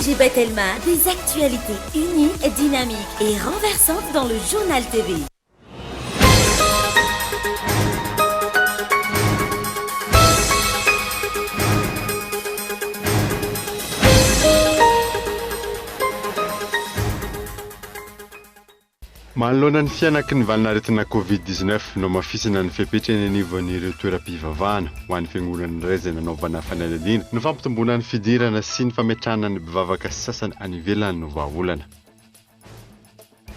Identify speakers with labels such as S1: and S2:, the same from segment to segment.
S1: DG Batelma, des actualités uniques, dynamiques et renversantes dans le Journal TV.
S2: Manoloana ny fihanaky ny valanaretina Covid 19, nohamafisina ny fepetra eny anivon'ireo toeram-pivavahana ho an'ny fiangonana iray izay nanaovana fanadihadiana. Ny fampitomboana ny fidirana sy ny fametrahana ny mpivavaka sasany any ivelany no vahaolana.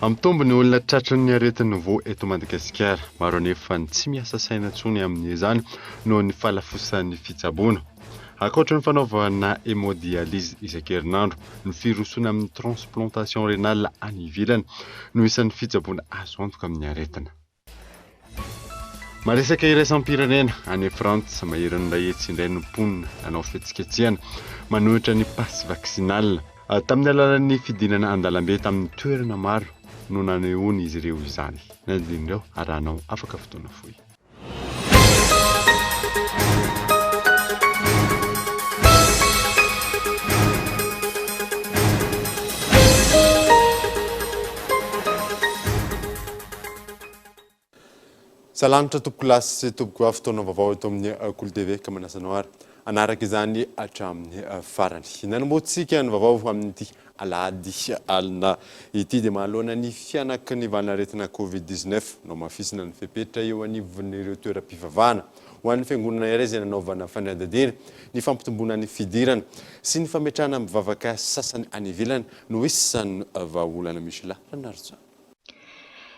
S2: Mitombo ny olona tratran'ny aretin'ny voa eto Madagasikara. Maro anefa ny tsy miasa saina intsony amin'izany noho ny fahalafosan'ny fitsaboana. Ankoatra ny fanaovana hémodialyse isan-kerinandro, ny firosoana amin'ny transplantation rénale any ivelany no isan'ny fitsaboana azo antoka amin'ny aretina. Maresaka iraisam-pirenena, any Frantsa, maherin'ny iray hetsy indray ny mponina nanao fihetsiketsehana manohitra ny pass vaccinal. Tamin'ny alalan'ny fidinana an-dalambe tamin'ny toerana maro no nanehoan'izy ireo izany. Ny andininy ireo arahanao afaka fotoana fohy.
S3: Salanitra tompokolahy sy tompokovavy fotoana vaovao eto amin'ny Kolo TV ka manasa anao ary hanaraka izany hatramin'ny farany. Nanombohantsika ny vaovao amin'ity alahady alina ity dia manoloana ny fihanaky ny valanaretina Covid 19, nohamafisina ny fepetra eo anivon'ireo toeram-pivavahana ho an'ny fiangonana iray izay nanaovana fanadihadiana ny fampitomboana ny fidirana sy ny fametrahana mivavaka sasany any ivelany no isan'ny vahaolana. Michela Ranarison.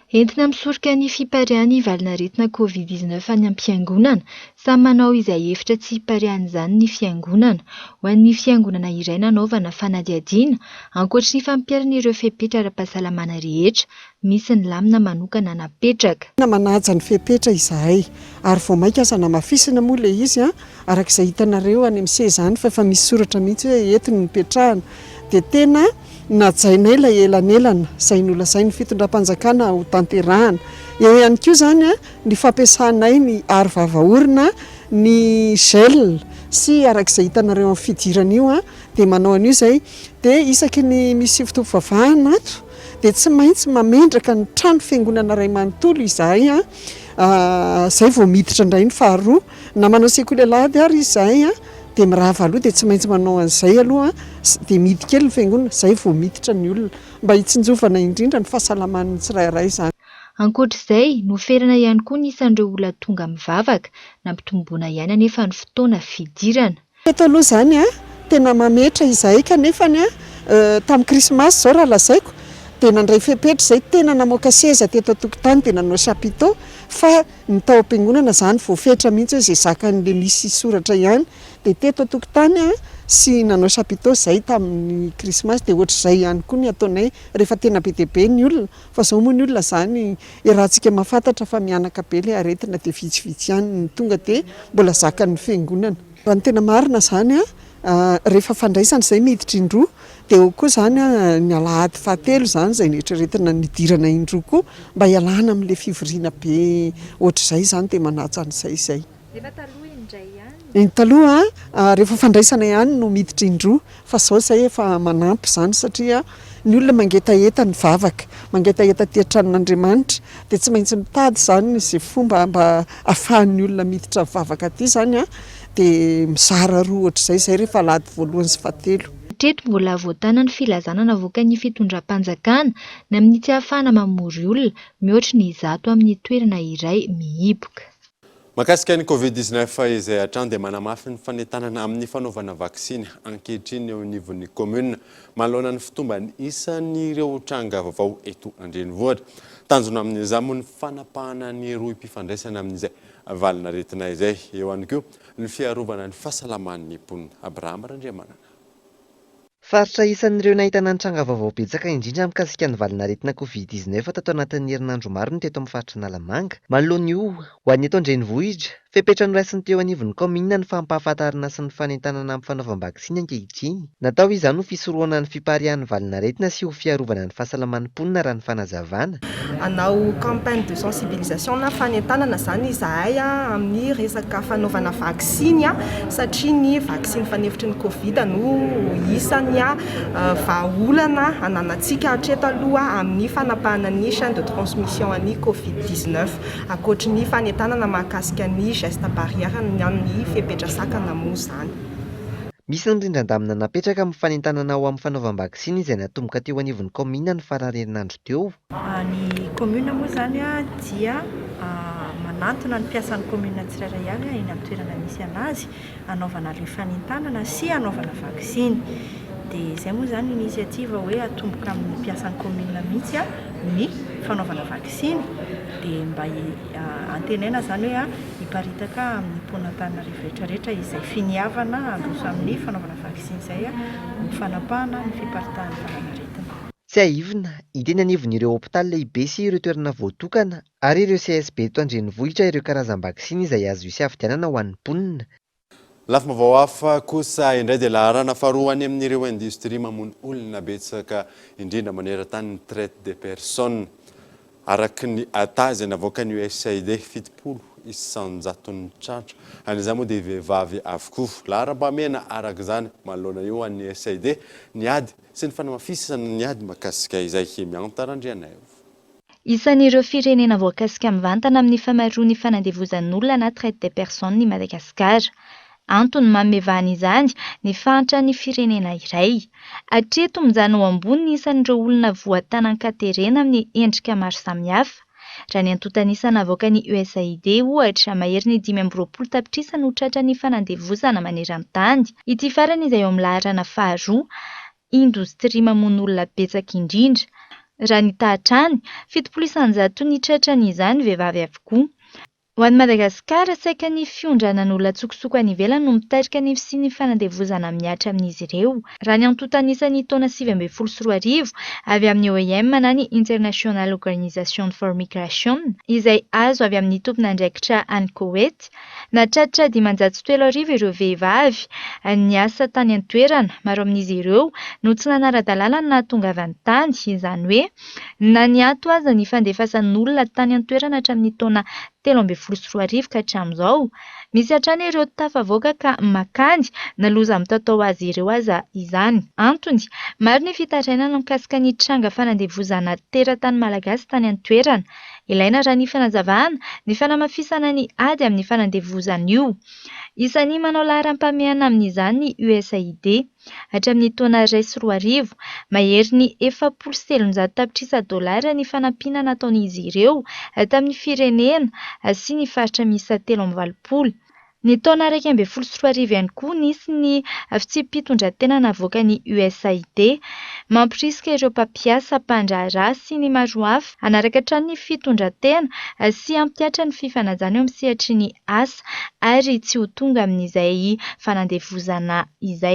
S4: Entina misoroka ny fipariahan'ny valanaretina Covid 19 any am-piangonana. Samy manao izay hevitra tsy hipariahan'izany ny fiangonana. Ho an'ny fiangonana iray nanaovana fanadihadiana, ankoatry ny fampiharana ireo fepetra ara-pahasalamana rehetra, misy ny lamina manokana napetraka.
S5: Tena manaja ny fepetra izahay ary vao mainka aza namafisina moa ilay izy araka izay hitanareo any amin'ny seza any fa efa misy soratra mihitsy hoe eto no nipetrahana dia tena Najainay ilay elanelana izay nolazain'ny fitondram-panjakana ho tanterahana. Eo ihany koa izany ny fampiasanay ny aro vava orona, ny gel sy araka izay hitanareo amin'ny fidirana io dia manao an'io izay. Dia isaky ny misy fotoam-pivavahana ato dia tsy maintsy mamendraka ny trano fiangonana iray manontolo izahay izay vao miditra indray ny faharoa. Na manao sekoly alahady ary izahay dia mirava aloha dia tsy maintsy manao an'izay aloha dia mihidy kely ny fiangonana izay vao miditra ny olona mba hitsinjovana indrindra ny fahasalaman'ny tsirairay izany.
S4: Ankoatra izay, noferana ihany koa ny isan'ireo olona tonga mivavaka, nampitomboana ihany anefa ny fotoana fidirana.
S5: Teto aloha izany tena mametra izahay kanefa tamin'ny krismasy izao raha lazaiko dia nandray fepetra izay tena namoaka seza teto an-tokotany dia nanao chapiteau fa Ny tao am-piangonana izany voafetra mihitsy hoe izay zakan'ilay misy soratra ihany. Dia teto an-tokotany sy nanao chapiteau izahay tamin'ny krismasy. Dia ohatr'izay ihany koa ny ataonay rehefa tena be dia be ny olona. Fa izao moa ny olona izany iarahantsika mahafantatra fa mihanaka be ilay aretina dia vitsivitsy ihany ny tonga dia mbola zakan'ny fiangonana. Raha ny tena marina izany rehefa fandraisana izay miditra indroa Dia eo koa izany ny alahady fahatelo izany izay noeritreretina nidirana indroa koa mba hialana amin'ilay fivoriana be ohatr'izay izany dia manaja an'izay izay.
S4: Nefa taloha indray ihany?
S5: Ny taloha rehefa fandraisana ihany no miditra indroa fa izao izay efa manampy izany satria ny olona mangetaheta ny vavaka, mangetaheta aty an-tranon'Andriamanitra dia tsy maintsy mitady izany izay fomba mba ahafahan'ny olona miditra mivavaka aty izany dia mizara roa ohatr'izay izay rehefa alahady voalohany sy fahatelo.
S4: Hatreto mbola voatana ny filazana navoakan'ny fitondram-panjakana ny amin'ny tsy ahafahana mamory olona mihoatry ny zato amin'ny toerana iray mihiboka.
S3: Mahakasika ny Covid 19 izay hatrany dia manamafy ny fanentanana amin'ny fanaovana vaksiny ankehitriny eo anivon'ny kaominina manoloana ny fitomban'ny isan'ireo tranga vaovao eto an-drenivohitra. Tanjona amin'izany moa ny fanapahana ny rohim-pifandraisana amin'izay valin'aretina izay. Eo ihany koa ny fiarovana ny fahasalaman'ny mponina. Abraham Randriamanana.
S6: Faritra isan'ireo nahitana ny tranga vaovao betsaka indrindra mikasika ny valin'aretina Covid 19 tato anatin'ny herinandro maro ny teto amin'ny faritra Analamanga. Manoloana io, ho an'ny eto an-drenivohitra, Fepetra noraisin'ny teo anivon'ny kaominina ny fampahafantarana sy ny fanentanana amin'ny fanaovam-baksiny ankehitriny. Natao izany ho fisorohana ny fipariahan'ny valanaretina sy ho fiarovana ny fahasalaman'ny mponina raha ny fanazavana.
S7: Hanao campagne de sensibilisation na fanentanana izany izahay amin'ny resaka fanaovana vaksiny satria ny vaksiny fanefitry ny Covid no isan'ny vahaolana ananantsika hatreto aloha amin'ny fanapahana ny chaine de transmission an'ny Covid 19. Ankoatry ny fanentanana mahakasika ny geste barrière ny amin'ny fepetra sakana moa izany.
S6: Misy ny rindran-damina napetraka amin'ny fanentanana ho amin'ny fanaovam-baksiny izay natomboka teo anivon'ny kaominina ny faran'ny herinandro teo.
S8: Ny commune moa izany dia manantona ny mpiasan'ny commune tsirairay avy eny amin'ny toerana misy anazy hanaovana ilay fanentanana sy hanaovana vaksiny. Dia izay moa izany initiative hoe atomboka amin'ny mpiasan'ny commune mihitsy ny fanaovana vaksiny. Dia mba antenaina izany hoe hiparitaka amin'ny mponin'Antananarivo rehetra rehetra izay finiavana handroso amin'ny fanaovana vaksiny izay ho fanapahana ny fiparitahan'ny valanaretina.
S6: Tsiahivina, hita eny anivon'ireo hopitaly lehibe sy ireo toerana voatokana ary ireo CSB eto an-drenivohitra ireo karazam-baksiny izay azo isafidianana ho an'ny mponina.
S3: Lafim-baovao hafa kosa indray dia laharana faharoa any amin'ireo indostria mamono olona betsaka indrindra maneran-tany ny traite des personnes. Araka ny ata izay navoakan'ny USAID, 70 isan-jaton'ny tratra an'izany moa dia vehivavy avokoa. Laharam-pahamehana araka izany manoloana io an'ny USAID ny ady sy ny fanamafisana ny ady mahakasika izay. Mianta Randrianaivo.
S4: Isan'ireo firenena voakasika mivantana amin'ny famaroan'ny fanandevozan'olona na traite des personnes i Madagasikara. Antony manome vahana izany ny fahantran'ny firenena iray. Hatreto mijanona ho ambony ny isan'ireo olona voatanan-katerena amin'ny endrika maro samihafa. Raha ny antontan'isa navoakan'ny USAID, ohatra, maherin'ny 25 tapitrisa no tratran'ny fanandevozana maneran-tany. Ity farany izay eo amin'ny laharana faharoa indostria mamono olona betsaka indrindra. Raha ny taha hatrany, 70 isan-jaton'ny tratran'izany vehivavy avokoa. Ho an'i Madagasikara, saika ny fiondranan'olona an-tsokosoko any ivelany no mitarika ny fisian'ny fanandevozana mihatra amin'izy ireo. Raha ny antontan'isan'ny taona 2019 avy amin'ny OIM na ny International Organization for Migration, izay azo avy amin'ny tompon'andraikitra any Koety, Nahatratra 3500 ireo vehivavy niasa tany an-toerana. Maro amin'izy ireo no tsy nanara-dalàna ny nahatongavany tany, izany hoe na niato aza ny fandefasan'olona tany an-toerana hatramin'ny taona 2013 ka hatramin'izao. Misy hatrany ireo tafavoaka ka makany, na loza mitatao azy ireo aza izany. Antony, maro ny fitarainana mikasika ny tranga fanandevozana teratany malagasy tany an-toerana. Ilaina raha ny fanazavana, ny fanamafisana ny ady amin'ny fanandevozana io. Isan'ny manao laharam-pahamehana amin'izany ny USAID. Hatramin'ny taona 2001, maherin'ny 340 tapitrisa dolara ny fanampiana nataon'izy ireo tamin'ny firenena sy ny faritra miisa 83. Ny taona 2011 ihany koa nisy ny fitsipi-pitondran-tena navoakan'ny USAID mampirisika ireo mpampiasa, mpandraharaha sy ny maro hafa hanaraka hatrany ny fitondran-tena sy hampihatra ny fifanajana eo amin'ny sehatry ny asa ary tsy ho tonga amin'izay fanandevozana izay.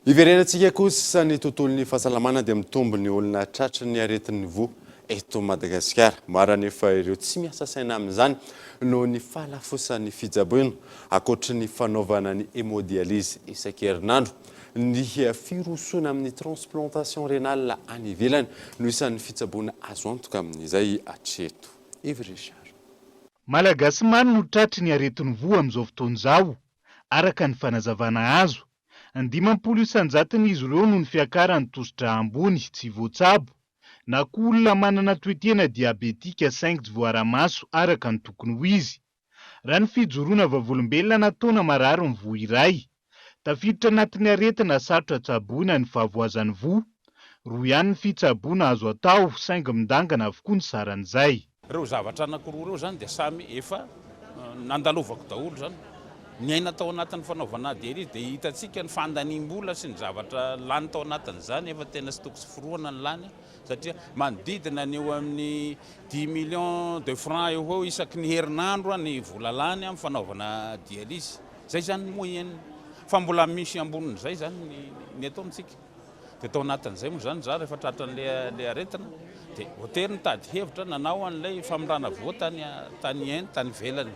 S3: Hiverenantsika kosa ny tontolon'ny fahasalamana dia mitombo ny olona tratry ny aretin'ny voa eto Madagasikara. Maro anefa ireo tsy miasa saina amin'izany noho ny fahalafosan'ny fitsaboana. Ankoatry ny fanaovana ny hémodialyse isan-kerinandro, ny firosoana amin'ny transplantation rénale any ivelany no isan'ny fitsaboana azo antoka amin'izay hatreto. Yves Richard.
S9: Malagasy maro no tratry ny aretin'ny voa amin'izao fotoana izao, araka ny fanazavana azo. 50 isan-jaton'izy ireo noho ny fiakaran'ny tosidra ambony tsy voatsabo, na koa olona manana toe-tena diabetika saingy tsy voara-maso araka ny tokony ho izy. Raha ny fijoroana vavolombelona nataona marary ny voa iray, tafiditra anatin'ny aretina sarotra tsaboina ny fahavoazan'ny voa. Roa ihany ny fitsaboana azo atao saingy midangana avokoa ny saran'izay.
S10: Ireo zavatra anankiroa ireo izany dia samy efa nandalovako daholo izany. Niaina tao anatin'ny fanaovana ady izy dia hitantsika ny fandaniam-bola sy ny zavatra lany tao anatin'izany efa tena tsy toko tsy forohana ny lany satria manodidina ny eo amin'ny dix millions de francs eo ho eo isaky ny herinandro ny vola lany amin'ny fanaovana dialyse. Izay izany ny moyenne fa mbola misy ambonin'izay izany ny eto amintsika. Dia tao anatin'izay moa izany izaho rehefa tratran'ilay aretina dia voatery nitady hevitra nanao an'ilay famindrana voa tany tany Inde, tany ivelany.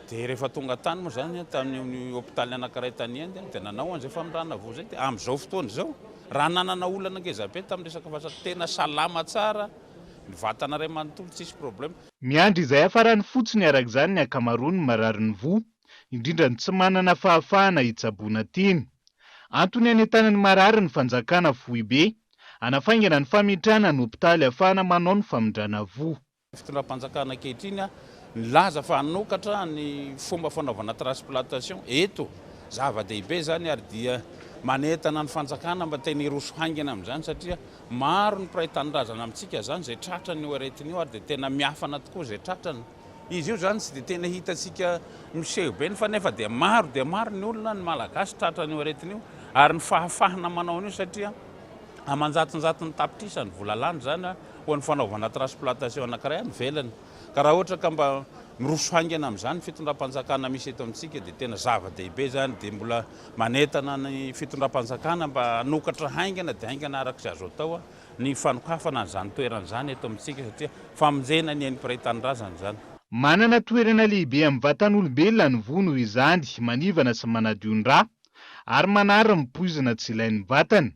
S10: Dia rehefa tonga tany moa izany tamin'ny hopitaly anankiray tany Inde dia nanao an'izay famindrana voa izay dia amin'izao fotoana izao raha nanana olana ngeza be tamin'ny resaka fahasalamana tena salama tsara ny vatana iray manontolo tsisy problème.
S9: Miandry izay hafarany fotsiny araka izany ny ankamaroan'ny mararin'ny voa, indrindra ny tsy manana fahafahana hitsaboana tena. Antony hanentanan'ny marary ny fanjakana foibe, hanafaingana ny fametrahana ny hopitaly ahafahana manao ny famindrana voa.
S10: Ny fitondram-panjakana ankehitriny nilaza fa hanokatra ny fomba fanaovana transplantation eto. Zava-dehibe izany ary dia manentana ny fanjakana mba tena hiroso haingana amin'izany satria maro ny mpiray tanindrazana amintsika izany izay tratran'io aretina io ary dia tena miafana tokoa izay tratrany. Izy io izany tsy dia tena hitantsika miseho be fa nefa dia maro dia maro ny olona, ny Malagasy tratran'io aretina io ary ny fahafahana manao an'io satria aman-jatonjatony tapitrisa ny vola lany izany ho an'ny fanaovana transplantation anankiray any ivelany. Ka raha ohatra ka mba miroso haingana amin'izany ny fitondram-panjakana misy eto amintsika dia tena zava-dehibe izany dia mbola manentana ny fitondram-panjakana mba hanokatra haingana dia haingana araka izay azo atao ny fanokafana an'izany toerana izany eto amintsika satria famonjena ny ain'ny mpiray tanindrazana izany.
S9: Manana toerana lehibe amin'ny vatan'olombelona ny voa noho izany manivana sy manadio ny ra ary manary ny poizina tsy ilain'ny vatana.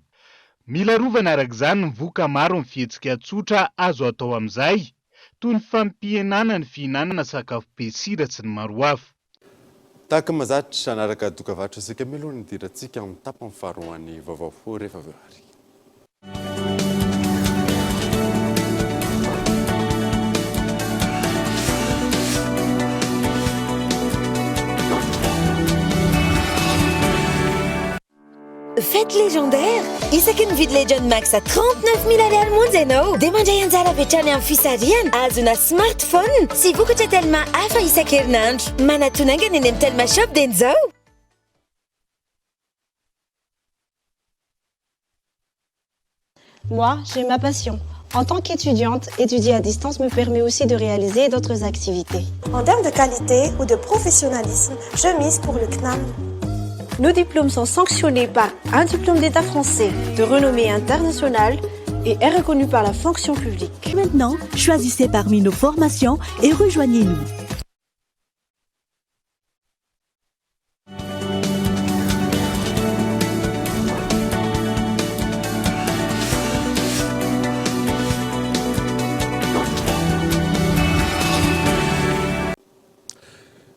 S9: Mila arovana araka izany ny voa ka maro ny fihetsika tsotra azo atao amin'izay, toy ny fampihenana ny fihinanana sakafo be sira sy ny maro hafa.
S3: Tahaka ny mahazatra, hanaraka dokavarotra isika mialoha ny hidirantsika amin'ny tapany faharoan'ny vaovao rehefa avy eo ary.
S1: Fête légendaire! Isaky ny mividy Legend Max à 39 000 ariary monja ianao dia mandray anjara avy hatrany amin'ny fisarihana ahazoana smartphone sy vokatra Telma hafa isan-kerinandro. Manatona haingana eny amin'ny Telma Shop dieny izao!
S11: Moi, j'ai ma passion. En tant qu'étudiante, étudier à distance me permet aussi de réaliser d'autres activités.
S12: En termes de qualité ou de professionnalisme, je mise pour le CNAM.
S11: Nos diplômes sont sanctionnés par un diplôme d'État français de renommée internationale et est reconnu par la fonction publique.
S13: Maintenant, choisissez parmi nos formations et rejoignez-nous.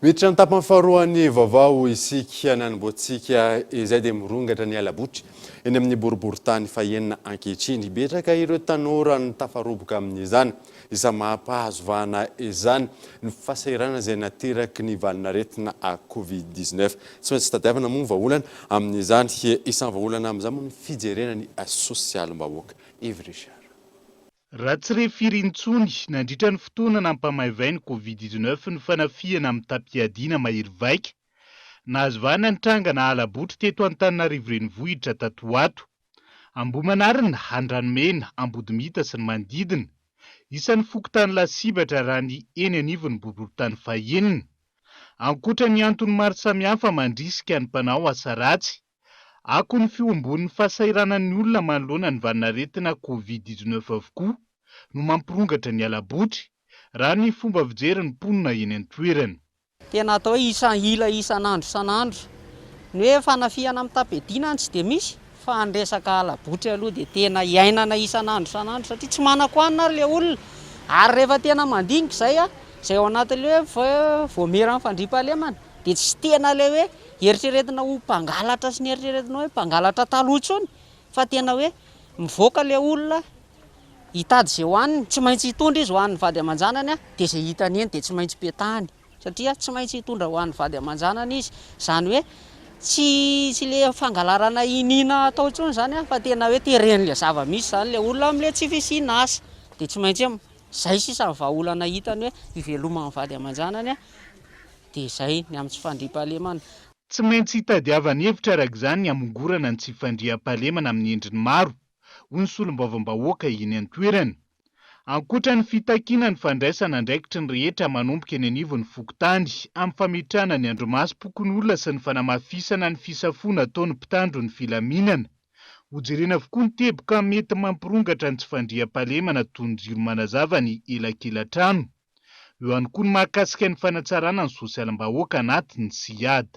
S3: Miditra ny tapany faharoan'ny vaovao isika nanombohantsika izay dia mirongatra ny halabotry eny amin'ny boriborintany fahenina ankehitriny. Betsaka ireo tanora no tafaroboka amin'izany. Isan'ny mampahazo vahana izany ny fahasahiranana izay nateraky ny valanaretina Covid 19. Tsy maintsy tadiavina moa ny vahaolana amin'izany. Isan'ny vahaolana amin'izany moa ny fijerena ny sosialim-bahoaka. Yves Richard.
S9: Raha tsy re firy intsony nandritra ny fotoana nampamaivay ny Covid 19 ny fanafihana mitam-piadiana mahery vaika, nahazo vahana ny trangana hala-botry teto Antananarivo Renivohitra tato ho ato. Ambohimanarina, Andranomena, Ambodimita sy ny manodidina. Isan'ny fokontany lasibatra raha ny eny anivon'ny boriborintany fahenina. Ankoatra ny antony maro samihafa mandrisika ny mpanao asa ratsy, akon'ny fihombon'ny fahasahiranan'ny olona manoloana ny valanaretina Covid 19 avokoa no mampirongatra ny hala-botry, raha ny fomba fijerin'ny mponina eny an-toerana.
S14: Tena atao hoe isan ila isan'andro isan'andro. Ny hoe fanafihana mitam-piadiana any tsy dia misy fa ny resaka hala-botry aloha dia tena iainana isan'andro isan'andro satria tsy manan-kohanina ary ilay olona. Ary rehefa tena mandinika izay a, izay ao anatin'ilay hoe voamieran'ny fandriampahalemana dia tsy tena ilay hoe eritreretina ho mpangalatra sy ny eritreretina hoe mpangalatra taloha intsony fa tena hoe mivoaka ilay olona hitady izay hohaniny, tsy maintsy hitondra izy ho an'ny vady aman-janany dia izay hitany eny dia tsy maintsy petahany satria tsy maintsy hitondra ho an'ny vady aman-janany izy, izany hoe tsy tsy le fangalarana iniana atao intsony izany fa tena hoe teren'ilay zava-misy izany ilay olona amin'ilay tsy fisian'asa dia tsy maintsy hoe izay sisa ny vahaolana hitany hoe hiveloman'ny vady aman-janany dia izay ny amin'ny tsy fandriampahalemana.
S9: Tsy maintsy hitadiavana hevitra araka izany ny hamongorana ny tsy fandriampahalemana amin'ny endriny maro hoy ny solombavambahoaka eny an-toerana. Ankoatra ny fitakiana ny fandraisana andraikitry ny rehetra manomboka eny anivon'ny fokontany amin'ny fametrahana ny andrimasom-pokonolona sy ny fanamafisana ny fisafoana ataon'ny mpitandro ny filaminana. Hojerena avokoa ny teboka mety mampirongatra ny tsy fandriampahalemana toy ny jiro manazava ny elakela-trano. Eo ihany koa ny mahakasika ny fanatsarana ny sosialim-bahoaka anatin'ny Ciad.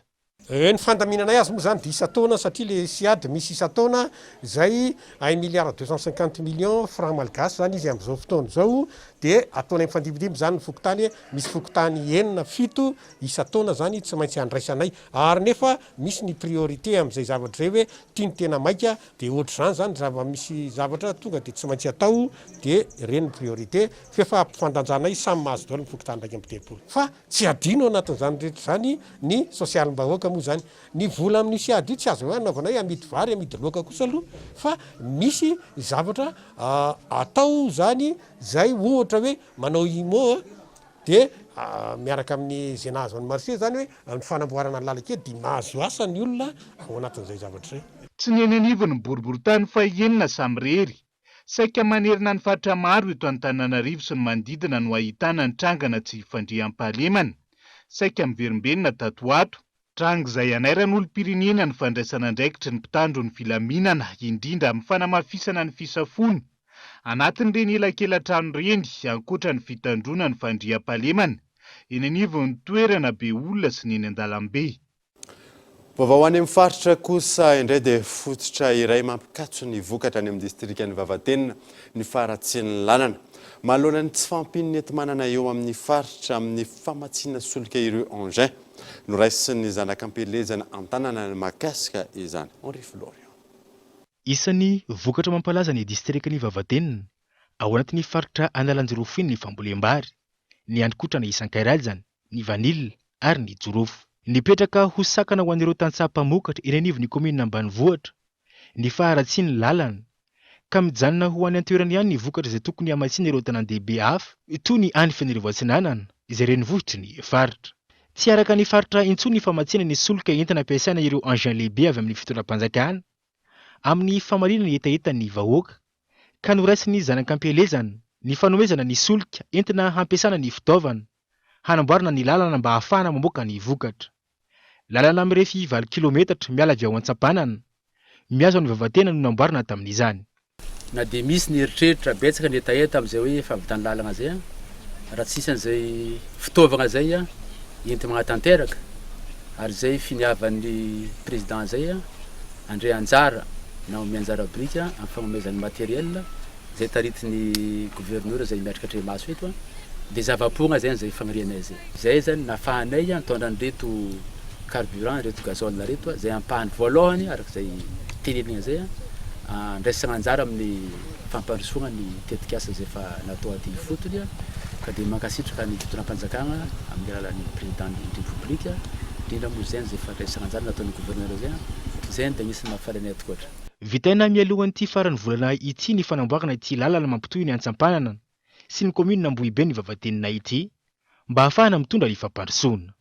S15: Ny fandaminanay azy moa izany dia isan-taona satria ilay Ciad misy isan-taona izay un milliard 250 millions francs malgaches izany izy amin'izao fotoana izao dia ataonay mifandimbindimby izany ny fokontany, misy fokontany enina, fito isan-taona izany tsy maintsy andraisanay ary nefa misy ny priorité amin'izay zavatra izay hoe ity no tena maika dia ohatr'izany izany raha vao misy zavatra tonga dia tsy maintsy atao dia ireny ny priorité f'efa ampifandanjanay samy mahazo daholo ny fokontany 31 fa Tsy adino ao anatin'izany rehetra izany ny sosialim-bahoaka moa izany. Ny vola amin'io SIAD io tsy azo anaovana hoe amidy vary, amidy laoka kosa aloha fa misy zavatra atao izany izay ohatra hoe manao IMO dia miaraka amin'ny izay nahazo an'i marché izany hoe amin'ny fanamboarana ny lalan-kely dia mahazo asa ny olona ao anatin'izay zavatra izay.
S9: Tsy ny eny anivon'ny boriborintany fahenina samirery Saika manerana ny faritra maro eto Antananarivo sy ny manodidina no ahitana ny trangana tsy fandriampahalemana, saika miverimberina tato ho ato. Tranga izay anairan'olom-pirenena ny fandraisana andraikitry ny mpitandro ny filaminana, indrindra amin'ny fanamafisana ny fisafoana anatin'ireny elakelan-trano ireny, ankoatra ny fitandroana ny fandriampahalemana eny anivon'ny toerana be olona sy ny eny an-dalambe.
S3: Vaovao any amin'ny faritra kosa indray dia fototra iray mampikatso ny vokatra any amin'ny distrikan'i Vavatenina ny faharatsian'ny lalana. Manoloana ny tsy fahampian'ny enti-manana eo amin'ny faritra amin'ny famatsiana solika ireo engins. Noraisin'ny zanak'ampielezana an-tanana ny mahakasika izany. Henri Florian.
S16: Isan'ny vokatra mampalaza ny distrikan'i Vavatenina, ao anatin'ny faritra Analanjirofo iny ny fambolem-bary, ny haninkotrana isan-karazany, ny vanila ary ny jorofo. Nipetraka ho sakana ho an'ireo tantsaha mpamokatra eny anivon'ny kaominina ambanivohitra ny faharatsian'ny lalana, ka mijanona ho any an-toerana ihany ny vokatra izay tokony hamatsiana ireo tanàn-dehibe hafa toy ny any Fenerivo Atsinanana izay renivohitry ny faritra. Tsy araka ny faritra intsony ny famatsiana ny solika entina ampiasaina ireo engins lehibe avy amin'ny fitondram-panjakana amin'ny famaliana ny hetahetan'ny vahoaka ka noraisin'ny zanak'ampielezana ny fanomezana ny solika entina hampiasana ny fitaovana hanamboarana ny lalana mba hahafahana mamoaka ny vokatra. Lalana mirefy valo kilometatra miala avy ao Antsampanana, mihazo an'i Vavatena no namboarina tamin'izany.
S17: Na dia misy ny eritreritra, betsaka ny hetaheta amin'izay hoe fahavitan'ny lalana izay, raha tsy hisy an'izay fitaovana izay enti-manatanteraka ary izay finiavan'ny président izay handray anjara na hanome anjara biriky amin'ny fanomezany matériel izay taritin'ny gouverneur izay miatrika hatremaso eto dia zava-poana zay an'izay fanirianay zay. Zay zany nafahanay nitondra an'ireto carburant ireto gazole ireto izay ampahany voalohany araka izay tenenina zay andraisana anjara amin'ny fampandrosoana ny tetikasa izay efa natao aty ifotony ka dia mankasitraka ny fitondram-panjakana amin'ny alalan'ny président ny république indrindra moa izay izay fandraisana anjara nataon'ny gouverneur zay zay dia anisan'ny mahafaly anay tokoatra.
S16: Vitaina mialohan'ity faran'ny volana ity ny fanamboarana ity lalana mampitohy ny Antsampanana sy ny kaominina Ambohibe ny Vavatenina ity mba hahafahana mitondra ny fampandrosoana.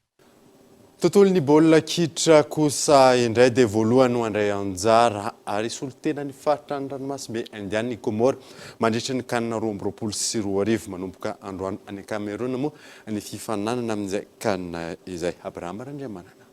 S3: Tontolon'ny baolina kitra kosa indray dia voalohany no handray anjara ary hisolo tena ny faritra ny ranomasimbe Indiana i Comores mandritra ny Can 2022. Manomboka androany any Cameroun moa ny fifaninanana amin'izay Can izay. Abraham Randriamanana.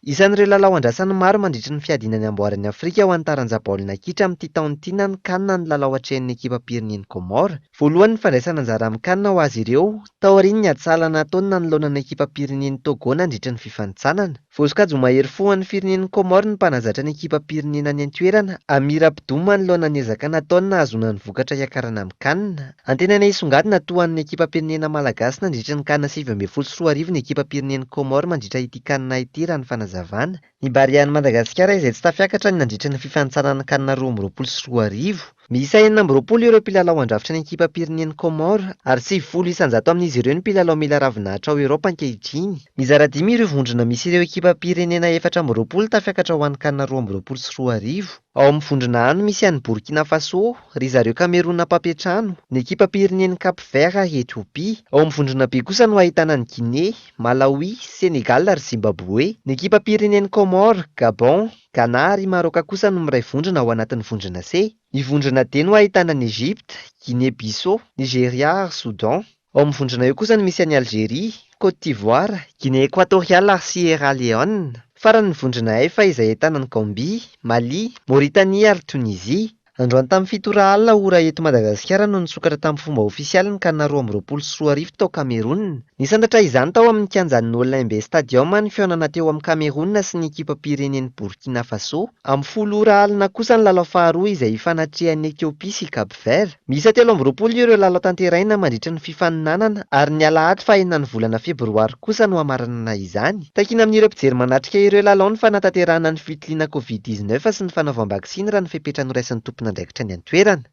S6: Isan'ireo lalao andrasan'ny maro mandritry ny fiadiana ny amboaran'i Afrika ho an'ny taranja baolina kitra amin'ity taona ity na ny Can ny lalao atrehin'ny ekipam-pirenen'i Comores. Voalohany ny fandraisana anjara amin'ny Can ho azy ireo, taorian'ny ady sahala nataony nanoloana ny ekipam-pirenen'i Togo nandritra ny fifanintsanana. Voasokajy ho mahery fo ho an'ny firenen'i Comores ny mpanazatra ny ekipam-pirenena any an-toerana, Amir Abdou manoloana ny ezaka nataony nahazoana ny vokatra hiakarana amin'ny Can. Antenaina hisongadina toa an'ny ekipam-pirenena malagasy nandritra ny Can 2019 ny ekipam-pirenen'i Comores mandritra ity Can ity raha ny fanazavana. Ny Barean'i Madagasikara izay tsy tafiakatra ny nandritra ny fifanintsanana Can 2022. Miisa 26 ireo mpilalao handrafitra ny ekipam-pirenen'i Comores ary 90 isan-jato amin'izy ireo ny mpilalao mila ravinahitra ao Eoropa ankehitriny. Mizara dimy ireo vondrona misy ireo ekipam-pirenena 24 tafiakatra ho an'ny Can 2022. Ao amin'ny vondrona A no misy an'i Burkina Faso, ry zareo Kamerona mpampiantrano, ny ekipam-pirenen'i Cap Vert ary Ethiopia. Ao amin'ny vondrona B kosa no ahitana an'i Guinée, Malawi, Sénégal ary Zimbabwe. Ny ekipam-pirenen'i Comores, Gabon, Ghana ary Maroc kosa no miray vondrona ao anatin'ny vondrona C. Ny vondrona D no ahitana an'i Egypte, Guinée Bissau, Nigeria ary Soudan. Ao amin'ny vondrona eo kosa no misy an'i Algeria, Côte d'Ivoire, Guinée Equatoriale ary Sierra Leone. Farany ny vondrona F izay ahitana an'i Gambie, Mali, Mauritanie ary Tunisie. Androany tamin'ny 7 ora alina ora eto Madagasikara no nisokatra tamin'ny fomba ofisialy ny Can 2022 tao Cameroun. Nisantatra izany tao amin'ny kianjan'ny Olembe Stadium ny fihaonana teo amin'i Cameroun sy ny ekipam-pirenen'i Burkina Faso. Amin'ny 10 ora alina kosa ny lalao faharoa izay hifanatrehan'i Ethiopie sy Cap Vert. Miisa 23 ireo lalao tanterahina mandritra ny fifaninanana ary ny alahady fahenina ny volana febroary kosa no hamaranana izany. Takiana amin'ireo mpijery manatrika ireo lalao ny fanatanterahana ny fitiliana Covid 19 sy ny fanaovam-baksiny raha ny fepetra noraisin'ny tompon'andraikitra any an-toerana.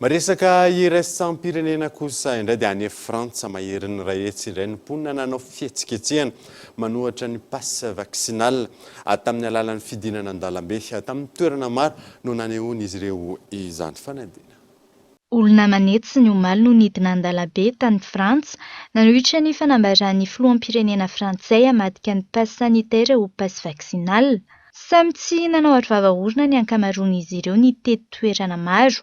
S3: Miresaka iraisam-pirenena kosa indray dia any Frantsa, maherin'ny 100 indray ny mponina nanao fihetsiketsehana manohatra ny pass vaccinal tamin'ny alalan'ny fidinana an-dalambe tamin'ny toerana maro no nanehoan'izy ireo izany fanadina.
S4: Olona aman'hetsiny omaly no nidina an-dalambe tany Frantsa nanohitra ny fanambaran'ny filoham-pirenena frantsay hamadika ny pass sanitaire ho pass vaccinal. Samy tsy nanao arovava orona ny ankamaroan'izy ireo nitety toerana maro.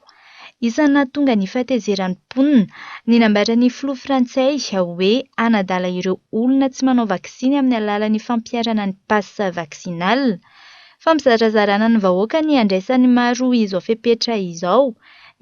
S4: Isan'ny nahatonga ny fahatezeran'ny mponina ny nambaran'ny filoha frantsay hoe hanadala ireo olona tsy manao vaksiny amin'ny alalan'ny fampiharana ny pass vaccinal. Fampizarazarana ny vahoaka ny handraisan'ny maro izao fepetra izao.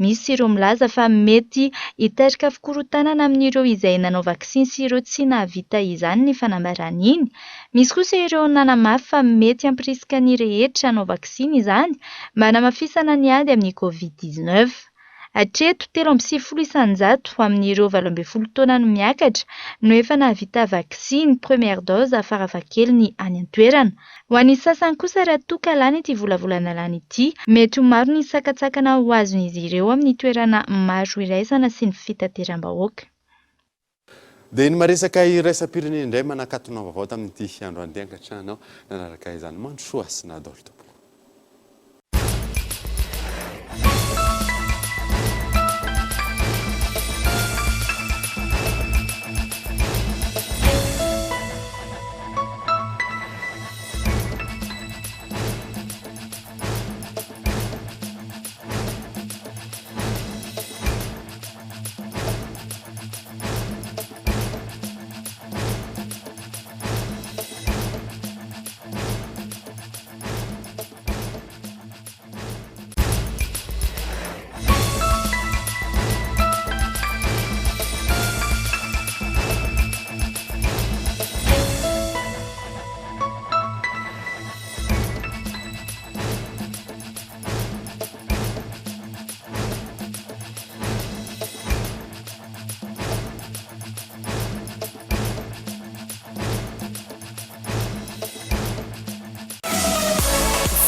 S4: Misy ireo milaza fa mety hitarika fikorontanana amin'ireo izay nanao vaksiny sy ireo tsy nahavita izany ny fanambarana iny. Misy kosa ireo nanamafy fa mety hampirisika ny rehetra hanao vaksiny izany mba hanamafisana ny ady amin'ny Covid 19. Hatreto, 93 isanjato amin'ireo 18 taona no miakatra no efa nahavita vaksiny première dose farafahakeliny any an-toerana. Ho an'ny sasany kosa raha toa ka lany ity volavolan-dalàna ity, mety ho maro ny sakantsakana ho azon'izy ireo amin'ny toerana maro iraisana sy ny fitateram-bahoaka.
S3: Dia ny maresaka iraisam-pirenena indray manakatona vaovao tamin'ity androany ity ankatrano nanaraka izany mandrosoa sy nadaolo tompoko.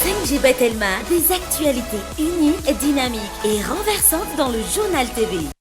S1: 5G by Telma, des actualités uniques, dynamiques et renversantes dans le journal TV.